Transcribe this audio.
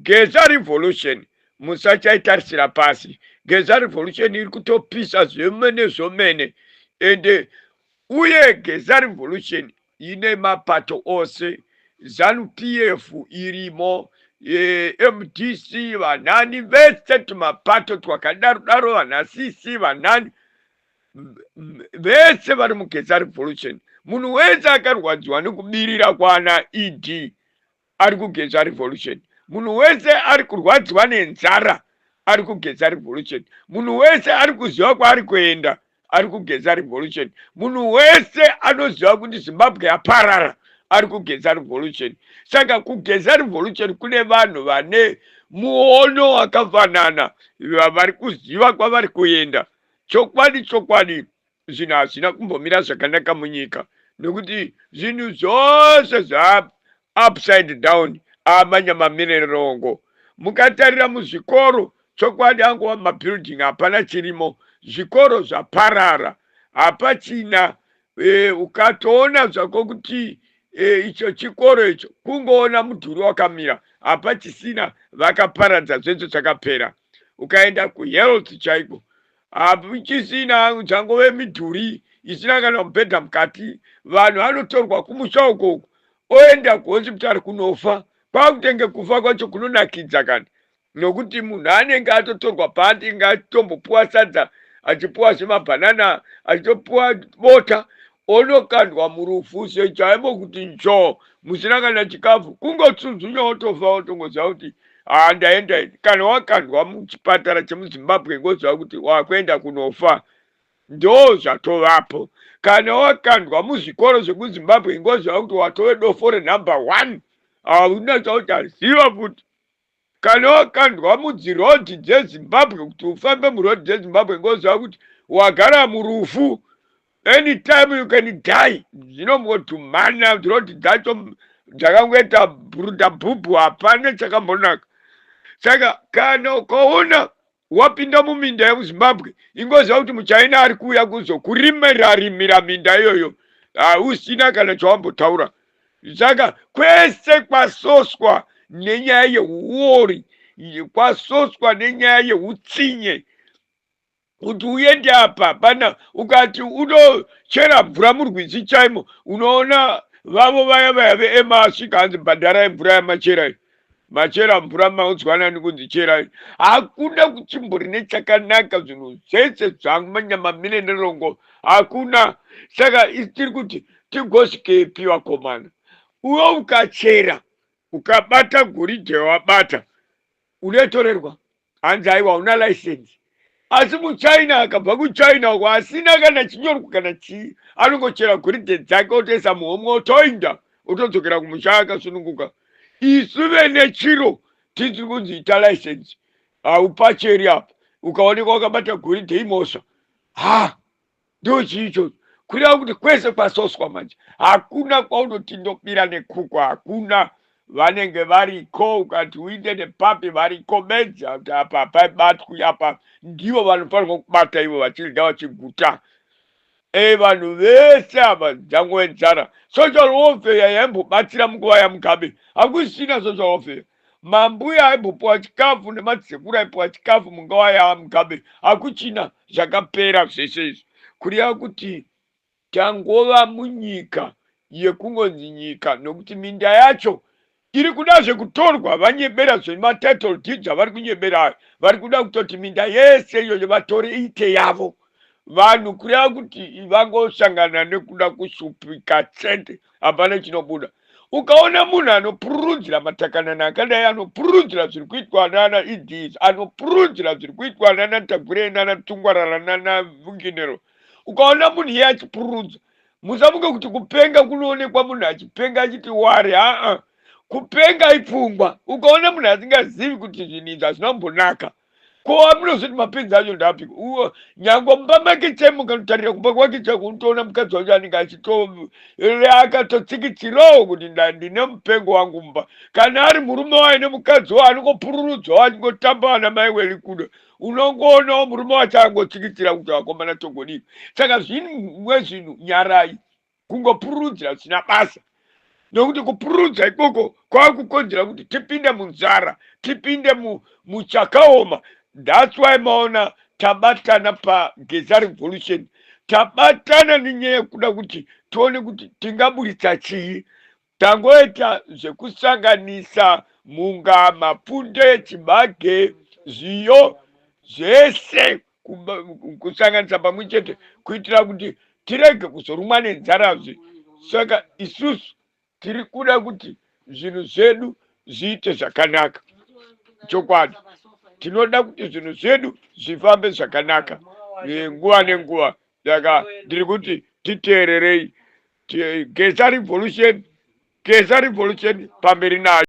Geza Revolution musachaitarisira pasi. Geza Revolution iri kutopisa zvemene zvomene ende uye Geza Revolution ine mapato ose, Zanu PF irimo, MDC, vanani vese tumapato twakadaro daro, vana CC, vanani vese vari muGeza Revolution. Munhu wese akarwadziwa nekubirira kwana ED ari kuGeza Revolution. Munhu wese ari kurwadziwa nenzara ari kuGeza Revolution. Munhu wese ari kuziva kwaari kuenda ari kuGeza Revolution. Munhu wese anoziva kuti Zimbabwe yaparara ari kuGeza Revolution. Saka kuGeza Revolution kune vanhu vane muono wakafanana, vari kuziva kwavari kuenda. Chokwadi chokwadi zvinhu hazvina kumbomira zvakanaka munyika, nekuti zvinhu zvose zva upside down, amanyamamirerongo. Mukatarira muzvikoro, chokwadi angova mabuilding, hapana chirimo. Zvikoro zvaparara, hapachina. Ukatoona zvako kuti icho chikoro icho, kungoona mudhuri wakamira, hapachisina, vakaparadza zvese, zvakapera. Ukaenda kuhealth chaiko, hapachisina, dzangove midhuri isina kana mubhedha mukati. Vanhu vanotorwa kumusha ukoko, oenda kuhospitari kunofa. Kwakutenge kufa kwacho kunonakidza kani, nokuti munhu anenge atotorwa paanenge achitombopuwa sadza, achipuwa zvemabhanana, achitopuwa bota, onokandwa murufu sechaimo kuti njo, musina kana chikafu, kungotsunzunya wotofa, wotongoziva kuti ha, ndaenda ini. Kana wakandwa muchipatara chemuZimbabwe, ngoziva kuti wakuenda kunofa, ndo zvatovapo. Kana wakandwa muzvikoro zvekuZimbabwe, ngoziva kuti watove dofo renumber one, hauna chauchaziva futi. Kana wakandwa mudzirodhi dzeZimbabwe, kuti ufambe murodhi dzeZimbabwe, ngoziva kuti wagara murufu, anytime you can die. Zvinombotumana, rodhi dzacho dzakangoita bhurudhabhubhu, hapana chakambonaka. Saka kana ukaona wapinda muminda yemuZimbabwe, ingoziva kuti muChina ari kuuya kuzokurimira rimira minda iyoyo, hausina kana chawambotaura. Saka kwese kwasoswa nenyaya yeuori, kwasoswa nenyaya yeutsinye. Kuti uende apa pana, ukati unochera mvura murwizi chaimo, unoona vavo vaya vaya veema asvika, hanzi bhadharai mvura yamachera. Machera mvura, maudzwanani kunzi cherai. Hakuna kuchimbori nechakanaka, zvinhu zvese zvamanyamamire nerongo, hakuna. Saka tiri kuti tigosvikepi, vakomana? Uwe ukachera, ukabata goridhe, wabata, unotorerwa, hanzi aiwa, una license. Asi muChina akabva kuChina uko asina kana chinyorwa kana chii, anongochera goridhe dzake, otoisa muhomwe, otoinda, otodzokera kumusha akasununguka. Isu vene chiro tiri kunzi ita license, haupacheri apa, ukaonekwa wakabata goridhe imhosva. Ha, ndo chii ichocho? Kureva kuti kwese kwasoswa manje, hakuna kwaunoti ndobira nekuko, hakuna. Vanenge variko, ukati uinde nepapi, variko bedzi. Kuti apa hapaibatwi apa, ndivo vanofanirwa kubata, ivo vachidya vachiguta. Vanhu vese ava dzangove nzara. Social welfare yaimbobatsira munguva yaMugabe, hakusina social welfare. Mambuya aimbopiwa chikafu nemadzekuru aipiwa chikafu munguva yaMugabe, hakuchina, zvakapera zvese izvi. Kureva kuti tangova munyika yekungonzi nyika, nokuti minda yacho iri kuda zvekutorwa. Vanyebera zvematitle deeds avari kunyebera, vari kuda kutoti minda yese iyoyo vatore iite yavo vanhu. Kureva kuti vangosangana nekuda kushupika chete, hapana chinobuda. Ukaona munhu anopururudzira matakanana akadai, anopururudzira zviri kuitwa nana ED, anopururudzira zviri kuitwa nana Tagwirei, nana Tungwarara, nana Vunginero, ukaona munhu iye achipururudza, musafunge kuti kupenga kunoonekwa munhu achipenga achiti wari. Aa, kupenga ipfungwa. Ukaona munhu asingazivi kuti zvinhu izvi hazvina kumbonaka, ko amunozoti mapenzi acho ndapi? Nyangwe mumba make chaimo, ukanotarira kumba kwake chaiko, unotoona mukadzi wacho anenge achito akatotsikitsirawo kuti ndine mupengo wangu mumba. Kana ari murume wayo nemukadzi wayo anongopururudzwawo achingotamba ana mai welikuda, unongoonawo murume wacho angotsikitsira kuti vakomana togodii. Saka zvimwe zvinhu nyarai, kungopururudzira zvisina basa. Nokuti kupururudza ikoko kwava kukonzera kuti tipinde munzara, tipinde muchakaoma. That's why maona tabatana paGeza Revolution, tabatana nenyaya yekuda kuti tione kuti tingaburitsa chii. Tangoita zvekusanganisa mhunga, mapfunde, chibage, zviyo zvese kusanganisa pamwe chete kuitira kuti tirege kuzorumwa nenzarazve. Saka isusu tiri kuda kuti zvinhu zvedu zviite zvakanaka. Chokwadi tinoda kuti zvinhu zvedu zvifambe zvakanaka nguva nenguva. Saka ndiri kuti titeererei Geza Revolution, Geza Revolution pamberi nayo.